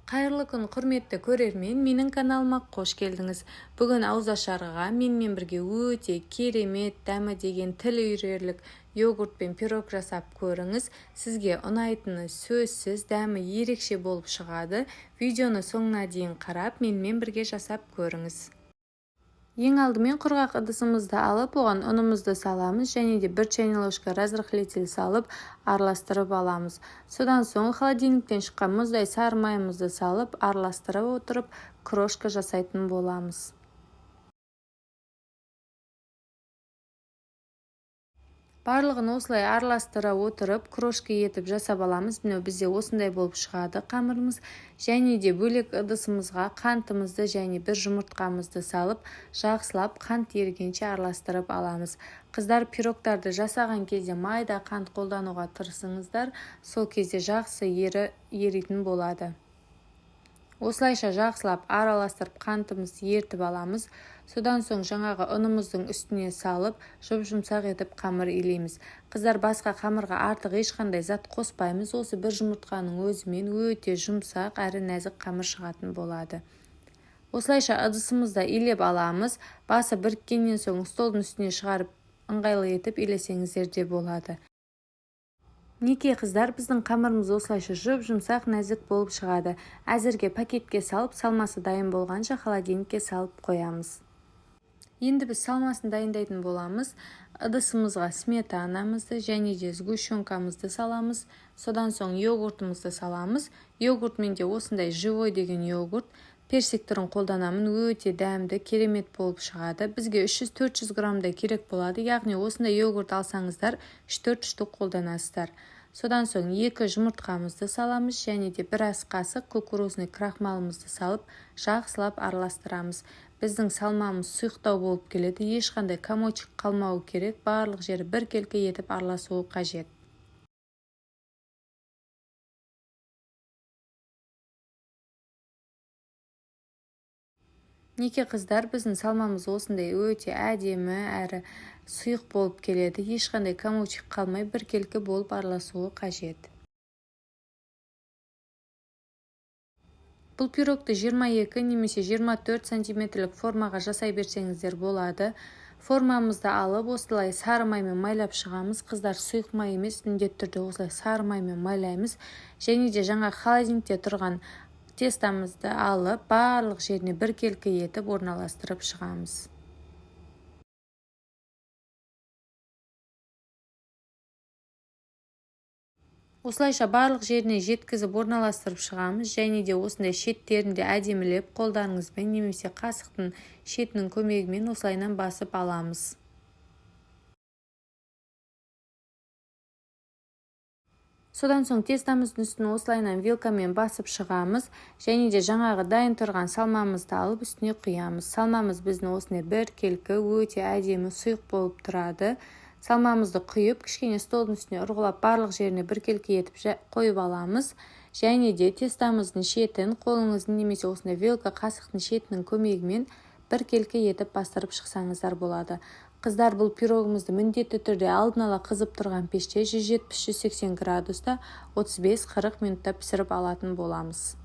Қайырлы күн, құрметті көрермен! Менің каналыма қош келдіңіз. Бүгін ауызашарға менімен бірге өте керемет, дәмі деген тіл үйірерлік йогуртпен пирог жасап көріңіз. Сізге ұнайтыны сөзсіз, дәмі ерекше болып шығады. Видеоны соңына дейін қарап, менімен бірге жасап көріңіз. Ең алдымен құрғақ ыдысымызды алып, оған ұнымызды саламыз және де 1 чайный ложка разрыхлитель салып, араластырып аламыз. Содан соң холодильниктен шыққан мұздай сары майымызды салып, араластырып отырып, крошка жасайтын боламыз. Барлығын осылай араластыра отырып, крошка етіп жасап аламыз. Міне, бізде осындай болып шығады қамырымыз. Және де бөлек ыдысымызға қантымызды және 1 жұмыртқамызды салып, жақсылап қант ерігенше араластырып аламыз. Қыздар, пирогтарды жасаған кезде майда қант қолдануға тырысыңыздар, сол кезде жақсы еритін болады. Осылайша жақсылап араластырып, қантымызды ертіп аламыз. Содан соң жаңағы ұнымыздың үстіне салып, жұп-жұмсақ етіп қамыр илейміз. Қыздар, басқа қамырға артық ешқандай зат қоспаймыз. Осы 1 жұмыртқаның өзімен өте жұмсақ әрі нәзік қамыр шығатын болады. Осылайша ыдысымызда илеп аламыз. Басы біріккеннен соң столдың үстіне шығарып, ыңғайлы етіп илесеңіздер де болады. Неке қыздар, біздің қамырымыз осылайша жұп-жұмсақ, нәзік болып шығады. Әзірге пакетке салып, салмасы дайын болғанша холодильникке салып қоямыз. Енді біз салмасын дайындайтын боламыз. Ыдысымызға сметанамызды және де сгущенкамызды саламыз. Содан соң йогуртымызды саламыз. Йогурт менде осындай живой деген йогурт. Персик түрін қолданамын, өте дәмді, керемет болып шығады. Бізге 300-400 граммдай керек болады, яғни осындай йогурт алсаңыздар, 3-4 штук қолданасыздар. Содан соң 2 жұмыртқамызды саламыз және де бір ас қасық кукурузный крахмалымызды салып, жақсылап араластырамыз. Біздің салмамыз сұйықтау болып келеді, ешқандай комочек қалмауы керек, барлық жері біркелкі етіп араласуы қажет. Неке қыздар, біздің салмамыз осындай өте әдемі әрі сұйық болып келеді, ешқандай комочек қалмай біркелкі болып араласуы қажет. Бұл пирогты 22 немесе 24 сантиметрлік формаға жасай берсеңіздер болады. Формамызды алып, осылай сары маймен майлап шығамыз. Қыздар, сұйық май емес, міндетті түрде осылай сары маймен майлаймыз. Және де жаңа холодильникте тұрған тестамызды алып, барлық жеріне біркелкі етіп орналастырып шығамыз. Осылайша барлық жеріне жеткізіп орналастырып шығамыз. Және де осындай шеттерін де әдемілеп қолдарыңызбен немесе қасықтың шетінің көмегімен осылайынан басып аламыз. Содан соң тестамыздың үстін осылайынан вилкамен басып шығамыз. Және де жаңағы дайын тұрған салмамызды алып үстіне құямыз. Салмамыз біздің осындай біркелкі, өте әдемі сұйық болып тұрады. Салмамызды құйып, кішкене столдың үстіне ұрғылап, барлық жеріне біркелкі етіп қойып аламыз. Және де тестамыздың шетін қолыңыздың немесе осындай вилка қасықтың шетінің көмегімен біркелкі етіп бастырып шықсаңыздар болады. Қыздар, бұл пирогымызды міндетті түрде алдын ала қызып тұрған пеште 170-180 градуста 35-40 минутта пісіріп алатын боламыз.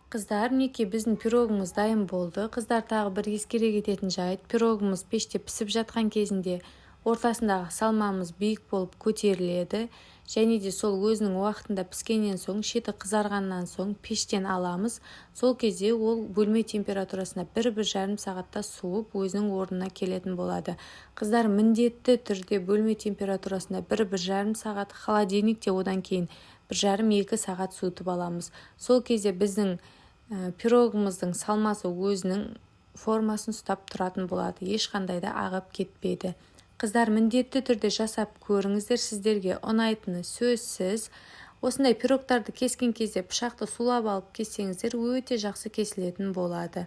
Қыздар, мінекей біздің пирогымыз дайын болды. Қыздар, тағы бір ескере кететін жайт, пирогымыз пеште пісіп жатқан кезінде ортасындағы салмамыз биік болып көтеріледі. Және де сол өзінің уақытында піскеннен соң, шеті қызарғаннан соң пештен аламыз. Сол кезде ол бөлме температурасында бір-бір жарым сағатта суып, өзінің орнына келетін болады. Қыздар, міндетті түрде бөлме температурасында бір-бір жарым сағат, холодильникте одан кейін бір жарым екі сағат суытып аламыз. Сол кезде біздің пирогымыздың салмасы өзінің формасын ұстап тұратын болады, ешқандай да ағып кетпейді. Қыздар, міндетті түрде жасап көріңіздер, сіздерге ұнайтыны сөзсіз. Осындай пирогтарды кескен кезде пышақты сулап алып кессеңіздер, өте жақсы кесілетін болады.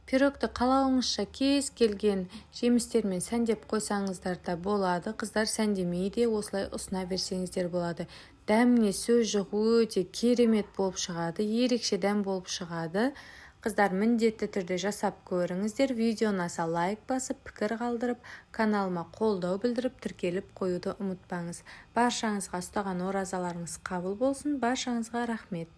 Пирогты қалауыңызша кез келген жемістермен сәндеп қойсаңыздар да болады. Қыздар, сәндемей де осылай ұсына берсеңіздер болады. Дәміне сөз жоқ, өте керемет болып шығады, ерекше дәм болып шығады. Қыздар, міндетті түрде жасап көріңіздер. Видеоны аса лайк басып, пікір қалдырып, каналыма қолдау білдіріп, тіркеліп қоюды ұмытпаңыз. Баршаңызға ұстаған оразаларыңыз қабыл болсын. Баршаңызға рахмет.